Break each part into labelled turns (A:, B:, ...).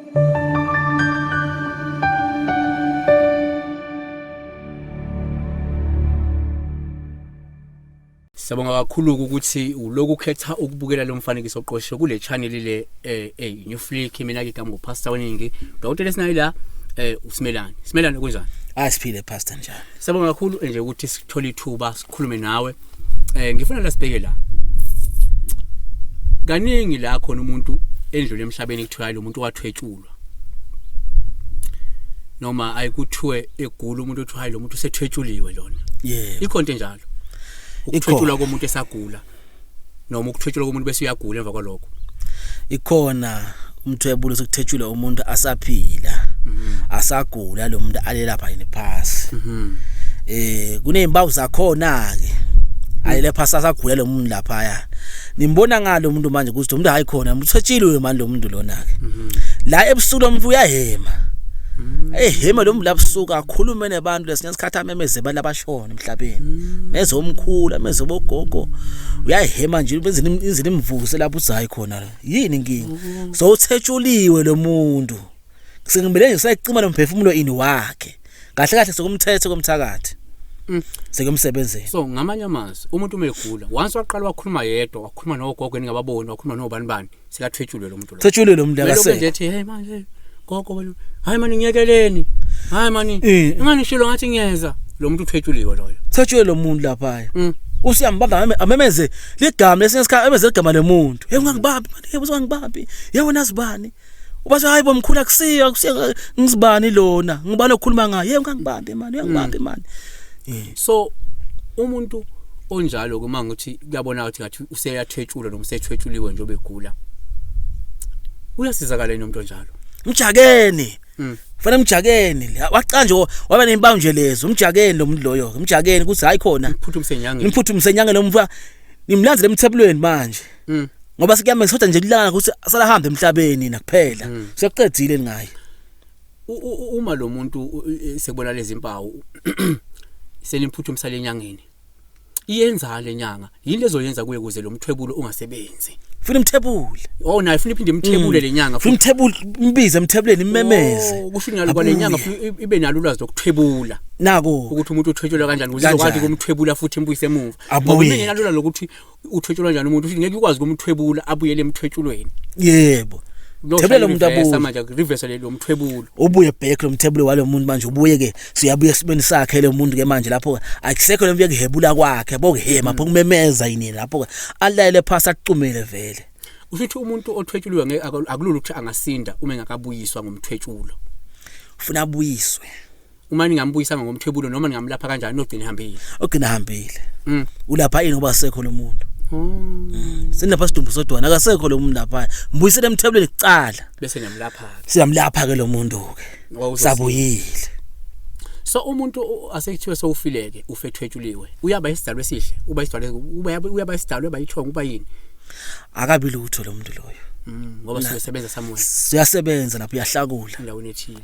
A: Siyabonga kakhulu ukuthi uloku ukhetha ukubukela lo mfanekiso oqoshe kule channel le eh New Flick. Mina ke igama nguPastor Weningi. Dokotela esinayo la uSimelane. Simelane, kunjani?
B: Asiphile, Pastor, njani?
A: Siyabonga kakhulu nje ukuthi sithole ithuba sikhulume nawe. Ngifuna la sibheke la. Kaningi la khona umuntu endlule emhlabeni kuthiwa lo muntu wathwetshulwa. Noma ayikuthiwe egula umuntu, uthi hayi, lo muntu usethwetshuliwe lona. Ikhona into enjalo? Ukuthwetshulwa komuntu esagula noma ukuthwetshulwa komuntu bese uyagula emva kwalokho?
B: Ikhona umthwebulo sokuthethulwa umuntu asaphila, asagula lo muntu alelapha yini phasi. Kunezimpawu zakhona ke alele phasi asagula lo muntu lapha. Nimbona ngalo umuntu manje ukuthi umuntu, hayi khona, uthwetshiliwe manje lo muntu lona ke. La ebusuku lo muntu uyahema. Ehema lo muntu labusuku, akhulume nebantu lesinye isikhathi, amemeze abantu abashona emhlabeni. Meze omkhulu, ameze bogogo. Uyahema nje benze inzini imvuse lapho, uthi hayi khona, yini inkinga? So uthetshuliwe lo muntu. Sengimele nje sayicima lo mphefumulo ini wakhe. Kahle kahle sokumthetho komthakathi. Sekumsebenzela.
A: So ngamanye amazwi, umuntu uma egula, once waqala wakhuluma yedwa, wakhuluma nogogo eningababoni, wakhuluma nobani bani, sekathwetshuliwe lo muntu lo.
B: Thetshuliwe lo muntu.
A: Lokho nje
B: Akasele.
A: ethi, "Hey manje gogo wena, hayi mani, ngiyekeleni, hayi mani, ingani shilo ngathi ngiyeza," lo muntu uthwetshuliwe loyo.
B: Thetshuliwe lo muntu lapha. Usiyambamba, amemeze ligama lesinye isikhathi, amemeze igama lemuntu. "Hey, ungangibambi mani, hey, ungangibambi. Hey wena sibani?" Ubathi, "Hayi bomkhulu, akusiyo, akusiyo, ngizibani lona? Ngibani okhuluma ngaye? Hey, ungangibambi mani, uyangibambi mani."
A: So umuntu onjalo kuma ngithi kuyabona ukuthi ngathi useyathwetshulwa noma usethwetshuliwe nje obegula, uyasizakala yini umuntu onjalo?
B: Mjakeni. Fanele mjakeni. Waqala nje waba nezimpawu nje lezo. Umjakeni lo muntu loyo. Umjakeni ukuthi hayi khona.
A: Mphuthumise enyangeni.
B: Nimphuthumise enyangeni lo mfa. Nimlandzele emthebulweni manje. Ngoba sikuyame sodwa nje kulanga ukuthi salahambe emhlabeni nakuphela. Siyaqedile ngaye.
A: Uma lo muntu sekubona lezi impawu, senimphuthumisela enyangeni, iyenza le nyanga yini lezoyenza kuye kuze lo mthwebulo ungasebenzi?
B: Funa imthebule.
A: Oh, naye funa iphinde imthebule le nyanga.
B: Funa imthebule, imbize emthebuleni, imemeze.
A: Oh, kusho ingalo kwale nyanga
B: Abuye.
A: funa ibe nalo ulwazi lokuthwebula
B: Nako.
A: ukuthi umuntu uthwetshelwa kanjani ukuze
B: Kanjani?
A: izokwazi ukumthwebula futhi imbuyise emuva.
B: Abuye.
A: Ngoba ingenalo ulwazi lokuthi uthwetshelwa kanjani umuntu, futhi ngeke ikwazi ukumthwebula abuyele emthwetshulweni.
B: Yebo. Thebula lo muntu abuye.
A: Manje reverse le lo mthwebulo.
B: Ubuye back lo mthebule walo muntu manje, ubuye ke, siyabuya esimeni sakhe lo muntu ke manje. Lapho akusekho lo kuhebula kwakhe, bokuhema, bokumemeza yini, lapho alayele phasi, acumele vele.
A: Usho ukuthi umuntu othwetshuliwe ngeke akulula ukuthi angasinda uma engakabuyiswa ngomthwetshulo?
B: Ufuna abuyiswe.
A: Uma ningambuyisanga ngomthwebulo, noma ningamlapha kanjani, ogcina ehambile.
B: Ogcina hambile. Ulapha yini ngoba sekho lo muntu? Sinapha sidumbu sodwana, akasekho lo muntu lapha, mbuyisele emthebuleni kucala.
A: Bese niyamlapha ke.
B: Siyamlapha ke lo muntu ke.
A: Wawuzosinda.
B: Sabuyile.
A: So umuntu asekuthiwe sowufileke, ufethwetshuliwe, uyaba isidalwa esihle, uba isidalwa, uba uyaba isidalwa, uba ithongo, uba yini?
B: Akabi lutho lo muntu loyo.
A: Ngoba siyosebenza somewhere.
B: Siyasebenza lapho, uyahlakula.
A: Endaweni ethile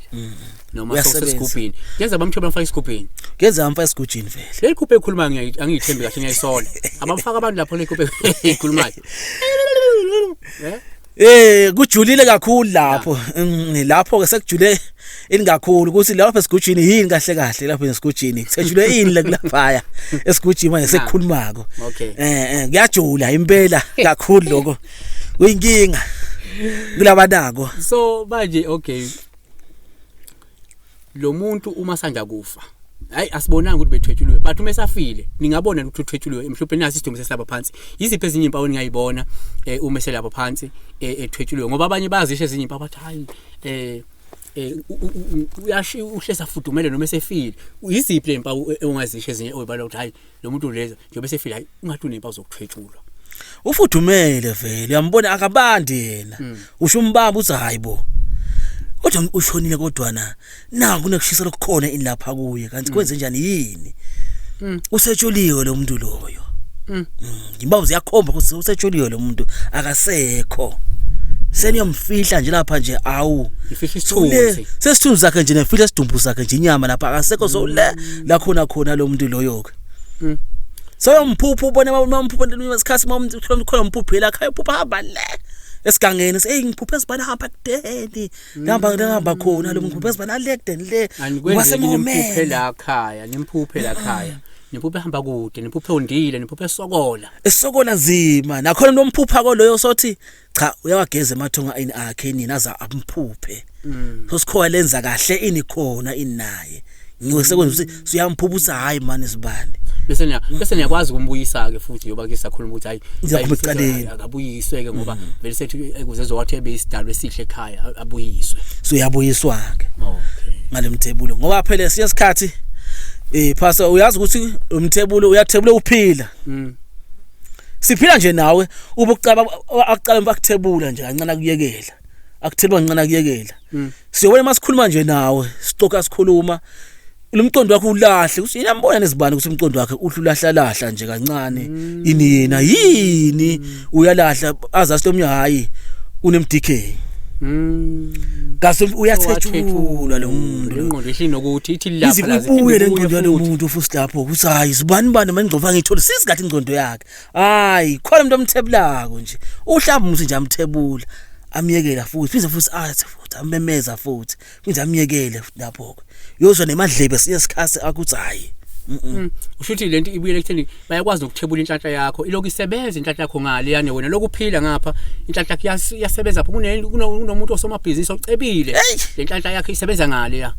A: noma
B: Uyasebenza.
A: sosesigubhini, yenza bamthweba, bamfaka esigubhini.
B: Kuyenzeka amfa esigujini vele.
A: Leli khuphe ekhuluma angiyithembi kahle, ngiyayisola. Abamfaka abantu lapho le khuphe ekhulumayo. Eh?
B: Kujulile kakhulu lapho. Lapho ke sekujule ini kakhulu ukuthi lapho esigujini yini kahle kahle, lapho esigujini kuthejulwe ini le kulaphaya esigujini manje sekukhulumako. Kuyajula impela kakhulu lokho. Kuyinkinga kulabanako.
A: So manje, okay, lo muntu uma sanda kufa, hayi, asibonanga ukuthi bethwetshuliwe, but uma esafile ningabona ukuthi uthwetshuliwe mhlawumbe nasi isidumbu sesilapha phansi, yiziphi ezinye impawu ningayibona uma eselapha phansi ethwetshuliwe? Ngoba abanye bazisho ezinye impawu, bathi hayi, uyashi uhlesa fudumele noma esefile. Yiziphi le mpawu ongazisho ezinye oyibala ukuthi hayi, lo muntu leza njengoba esefile, hayi, ungathi unempawu zokuthwetshulwa?
B: Ufudumele vele, uyambona akabandi yena. Usho umbamba uthi hayibo. Kodwa ushonile, kodwa na naku kunekushisa lokukhona ini lapha kuye, kanti kwenze njani yini? Usetshuliwe lo muntu loyo. Imbawu ziyakhomba ukuthi usetshuliwe lo muntu, akasekho. Seniyomfihla nje lapha nje, awu.
A: Ifihla
B: So le
A: isithunzi.
B: Sesithunzi sakhe nje, nefihla isidumbu sakhe nje, inyama lapha, akasekho, so le la khona khona lo muntu loyo ke. So yomphupho ubone mamphupho isikhathi, mamkhona umphuphela ekhaya, uphupha hamba le. Esigangeni hey, ngiphuphe sibana hamba kudeni, ngihamba ngihamba khona lo, ngiphuphe sibana le kudeni le.
A: Anikwenzeki nimphuphe la khaya, nimphuphe la khaya, nimphuphe hamba kude, nimphuphe ondile, nimphuphe esokola.
B: Esokola nzima nakhona nomphupha ko loyo sothi cha, uyawageza emathonga ayini akhe nini aza amphuphe. So sikhowa lenza kahle ini khona inaye ngisekwenza ukuthi siyamphupha ukuthi hayi manje sibani.
A: Bese niyakwazi ukumbuyisa ke futhi, njengoba ke sakhuluma ukuthi hayi,
B: Ngiyakhuluma ekuqaleni.
A: Akabuyiswe ke ngoba vele sethi ukuze ezowathi ebe isidalwa esihle ekhaya, abuyiswe.
B: So uyabuyiswa ke ngalemthebulo, ngoba phela esinye isikhathi pastor, uyazi ukuthi umthebulo uyathebula uphila. Siphila nje nawe, ube ucaba akucala bakuthebula nje kancane, akuyekela, akuthebula kancane, akuyekela. Siyobona masikhuluma nje nawe, sixoxa, sikhuluma, lo mqondo wakhe ulahle ukuthi yambona nezibani ukuthi umqondo wakhe uhlulahla lahla nje kancane ini yena yini uyalahla, azazi lo mnye hayi unem DK. Ngase uyathethulwa lo muntu lo.
A: Ingqondo ihlini nokuthi ithi lapha
B: la ibuye le ngqondo yalo muntu futhi lapho ukuthi hayi sibani bani manje, ngqondo ngiyithola sisikathi ingqondo yakhe, hayi khona umuntu omthebulako nje, uhlamba umuthi nje amthebula, amyekela futhi, phinde futhi athi futhi amemeza futhi, phinde amyekele futhi. Lapho ke yozwa nemadlebe siye sikhathi akuthi hayi.
A: Usho ukuthi lento ibuyele ekutheni bayakwazi nokuthebula inhlanhla yakho, ilokhu isebenza inhlanhla yakho ngale yani, wena lokuphila ngapha, inhlanhla yakho iyasebenza lapho kunomuntu osomabhizinisi ocebile, le nhlanhla yakhe isebenza ngale ya,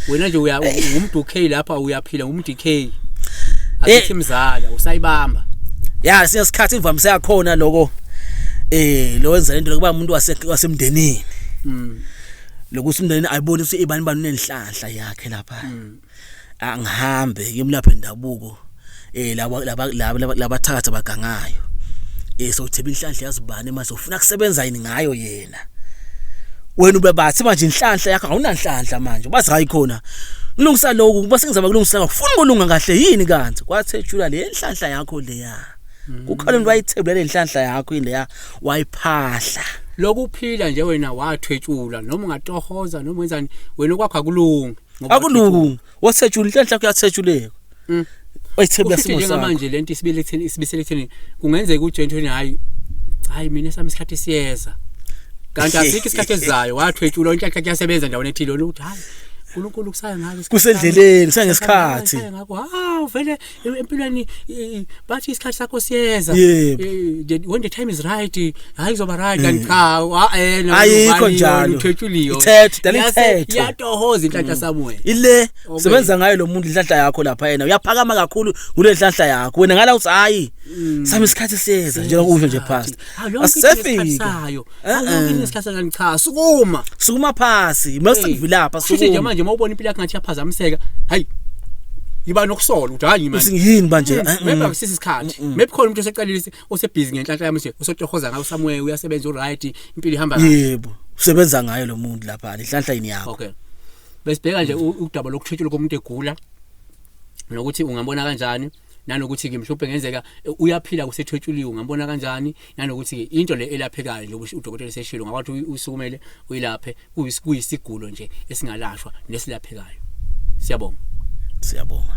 A: wena nje uya ngumntu K lapha, uyaphila ngumntu K, asithi mzala usayibamba.
B: Ya, siye sikhathi imvamise yakhona lokho, lo wenza lento lokuba umuntu wasemndenini, lokuthi umndeni ayibone ukuthi ibani bani unenhlanhla yakhe lapha, angihambe ngiyomlapha endabuko, laba laba laba labathakatha bagangayo, so theba inhlanhla yazibani manje, ufuna kusebenza yini ngayo yena, wena ube bathi manje inhlanhla yakho awunanhlanhla manje, bathi hayi khona ngilungisa lokhu, bese ngizama kulungisa, ufuna ukulunga kahle yini, kanti kwathethula le nhlanhla yakho leya, kukhona umuntu wayithebula le nhlanhla yakho ile wayiphahla.
A: Lokuphila nje wena wathwetshula, noma ungatohoza noma wenzani, wena okwakho akulungi ngoba
B: Akulungi, wathethula inhlanhla yakho, yathethuleka. Wayithebula
A: Kusho
B: simo sakho.
A: Njengamanje lento isibile ekutheni, isibisele ekutheni kungenzeka uJohn Tony, hayi hayi, mina esami isikhathi siyeza, kanti asikho isikhathi esizayo, wathwetshula inhlanhla kuyasebenza endaweni ethile, wena uthi hayi, uNkulunkulu kusaya ngalo isikhathi.
B: Kusendleleni, kusangesikhathi.
A: Kusaya ngakho, hawu vele empilweni bathi isikhathi sakho siyeza. When the time is right, hayi kuzoba right, kanti cha,
B: Ayikho njalo.
A: Uthwetshuliwe.
B: Ithethe, dala ithethe.
A: Iyatohoza inhlanhla somewhere.
B: Ile sebenza ngayo lo muntu inhlanhla yakho lapha, yena uyaphakama kakhulu kule nhlanhla yakho, wena ngala uthi hayi sami isikhathi siyeza, njengoba usho nje pastor.
A: Asefika
B: Asefika.
A: Yonke isikhathi sayo, cha, sukuma.
B: Sukuma phasi mase kuvilapha.
A: Kusho nje
B: sukuma.
A: Manje mawubona impilo yakho ngathi iyaphazamiseka, hayi, yiba nokusola ukuthi hayi manje
B: Yini manje?
A: Maybe akusisi isikhathi, maybe khona umuntu osecalile, osebhizi ngenhlanhla yami nje, osetohoza ngayo somewhere, uyasebenza, uright, impilo ihamba kahle.
B: Yebo, usebenza ngayo lo muntu lapha inhlanhla yini yakho.
A: Okay, besibheka nje udaba lokuthwetshulwa komuntu egula, nokuthi ungambona kanjani, nanokuthi ke mhlawumbe ngenzeka uyaphila kusethwetshuliwe, ungambona kanjani, nanokuthi ke into le elaphekayo njengoba udokotela eseshilo ngakwathi uyisukumele uyilaphe, kuyisigulo nje esingalashwa nesilaphekayo. Siyabonga.
B: Siyabonga.